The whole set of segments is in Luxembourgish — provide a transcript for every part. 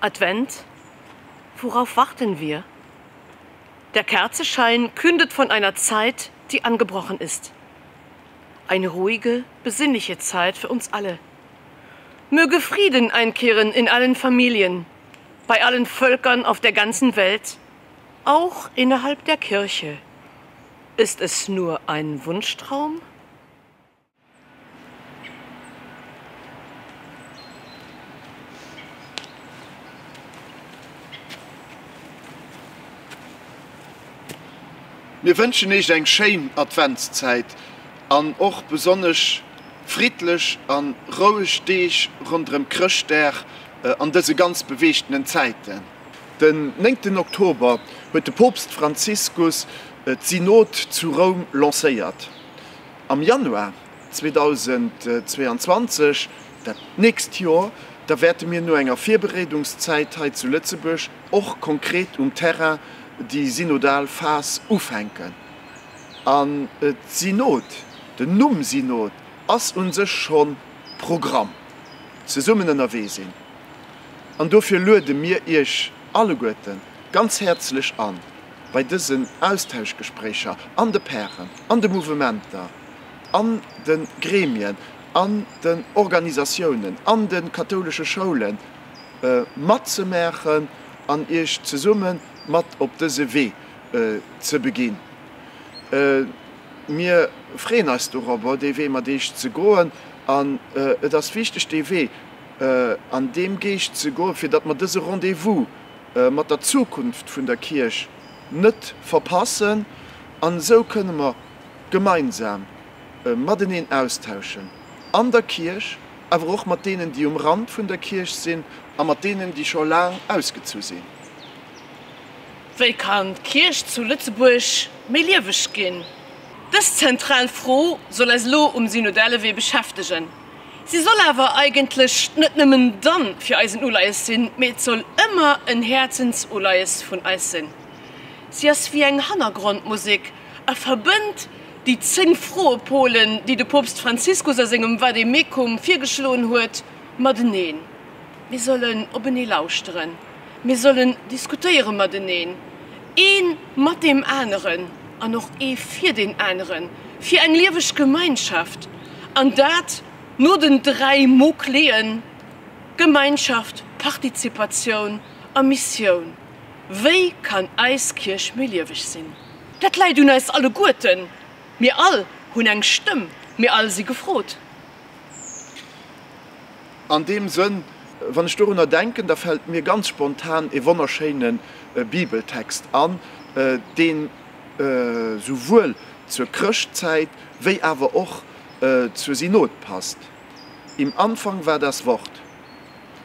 Advent, worauf warten wir? Der Kerzeschein kündet von einer Zeit, die angebrochen ist. Eine ruhige, besinnliche Zeit für uns alle. Möge Frieden einkehren in allen Familien, bei allen Völkern auf der ganzen Welt, auch innerhalb der Kirche. Ist es nur ein Wunschtraum? Mir wënschen Iech eng schéin Adventszäit an och besonnesch friddlech an roueg Deeg ronderëm Chrëschtdag an dëse ganz beweegtenen Zäiten. Den néngten Oktober huet de Poopst Franziskus d'Synod zu Roum lancéiert. Am Januar 2022, dat nächst Joer, da wäerte mir no enger Virbereedungszäit hei zu Lëtzebuerg och konkret um Terrain déi synodal Phas ufänken. An d'Synod, den Numm Synod ass u sech scho Programm, zesummen ënnerwee sinn. An dofir luede mir Iech alleguerte ganz häerzlech an, bei dësen Austauschgespréicher an de Pairen, an de Mouvementer, an de Gremien, an den Organisatiounen, an de kathoulesche Schoulen matzemaachen an Iech zesumme mat op dëse Wee ze beginn. Mir freeën eis dorobber, dee Wee mat Iech ze goen an et ass wichteg, dee Wee an deem Geescht ze goen, fir datt mer dëse Rendez-vous mat der Zukunft vun der Kierch net verpassen. An esou kënne mer gemeinsam mateneen austauschen an der Kierch, awer och mat deenen, déi um Rand vun der Kierch sinn a mat deenen, déi scho laang ausgezu sinn. Wéi kann d'Kierch zu Lëtzebuerg méi lieweg ginn? Dës zentral Fro soll eis elo um synodale Wee beschäftegen. Si soll awer eigentlech net nëmmen dann fir eis en Uleies sinn, mee et soll ëmmer en Häerzensuleies vun eis sinn. Si ass wéi eng Hannergrondmusek a verbënnt déi 10 Froepolen, déi de Poopst Franziskus a sengem Vademecum virgeschloen huet, mateneen. Mir sollen openee lauschteren, mir sollen diskutéiere mateneen, ee mat deem aneren an och ee fir deen aneren, fir eng lieweg Gemeinschaft, an dat no den 3 Mots-cléen, Gemeinschaft, Partizipatioun a Missioun. Wéi kann eis Kierch méi lieweg sinn? Dat läit un eis alleguerten. Mir all hunn eng Stëmm, mir all si gefrot. An deem Sënn, wann ech dorunner denken, da fält mir ganz spontan e wonnerschéine Bibeltext an, deen souwuel zur Chrëschtzäit wéi awer och zur Synod passt, Im Anfang war das Wort,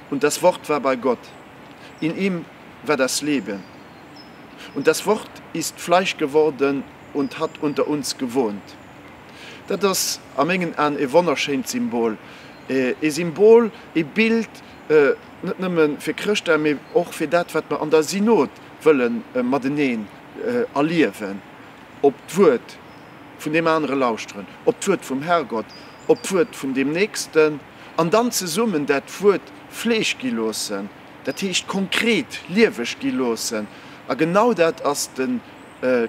und das Wort war bei Gott, in ihm war das Leben, und das Wort ist Fleisch geworden und hat unter uns gewohnt. Dat ass a mengen Aen e wonnerschéint Symbol. E Symbol, e Bild, net nëmme fir Chrëschtdag, mee och fir dat, wat mer an der Synod wëlle mateneen erliewen, Op d'Wuert vun deem anere lauschteren, op d'Wuert vum Herrgott, op d'Wuert vun deem Nächsten an dann zesummen dat Wuert Fleesch gi loossen, dat heescht konkret lieweg gi loossen. A genau dat ass den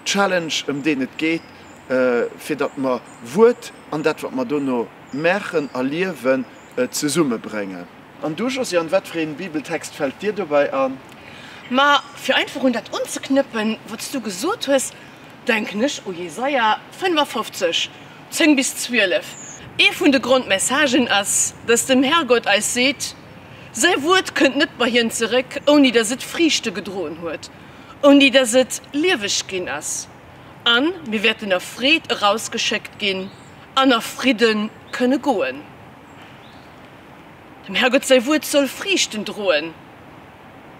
Challenge, ëm deen et geet, fir datt mer Wuert an dat, wat mer dono maachen a liewen, zesummebréngen. An du, Josiane, wat fir een Bibeltext fält dir dobäi an? Ma fir einfach un dat unzeknëppen, wat s du gesot hues, denken ech u Jesaja 55, 10 bis 12. Ee vun de Grondmessagen ass, dass dem Herrgott eis seet, Säi Wuert kënnt net bei hien zeréck, ouni dass et Friichte gedroen huet, ouni dass et lieweg ginn ass. A mir wäerten a Freed erausgeschéckt ginn an a Fridde kënne goen. Dem Herrgott säi Wuert soll Friichten droen.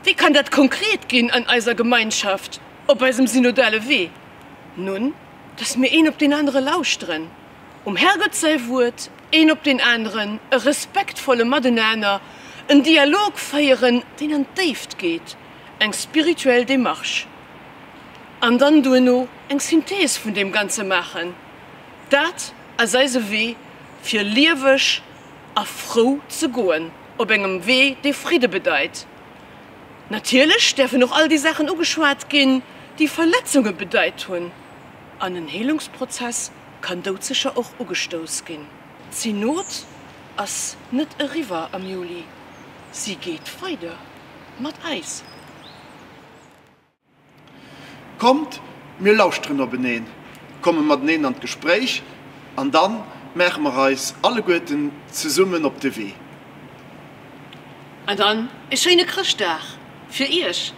Wéi kann dat konkret ginn an eiser Gemeinschaft, op eisem synodale Wee? Nun, dass mir een op deen anere lauschteren, um Herrgott säi Wuert, een op deen aneren, e respektvolle Matenaner, en Dialog féieren, deen an d'Déift geet, eng spirituell Démarche. An dann duerno eng Synthese vun deem Ganze maachen. Dat ass eise Wee, fir lieweg a frou ze goen, op engem Wee, dee Fridde bedeit. Natierlech däerfen och all déi Saachen ugeschwat ginn, déi Verletzunge bedeit hunn, an en Heelungsprozess kann doudsécher och ugestouss ginn. D'Synod ass net eriwwer am Juli, si geet weider mat eis. Kommt, mir lauschteren openeen, komme mateneen an d'Gespréich an dann maache mer eis alleguerten zesummen op de Wee. An dann e schéine Chrëschtdag fir Iech,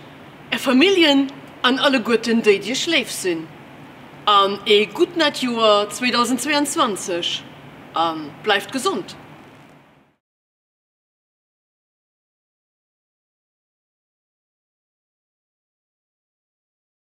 Är Familljen an alleguerten déi, déi Iech léif sinn. An ee gutt neit Joer 2022 a bleift gesond!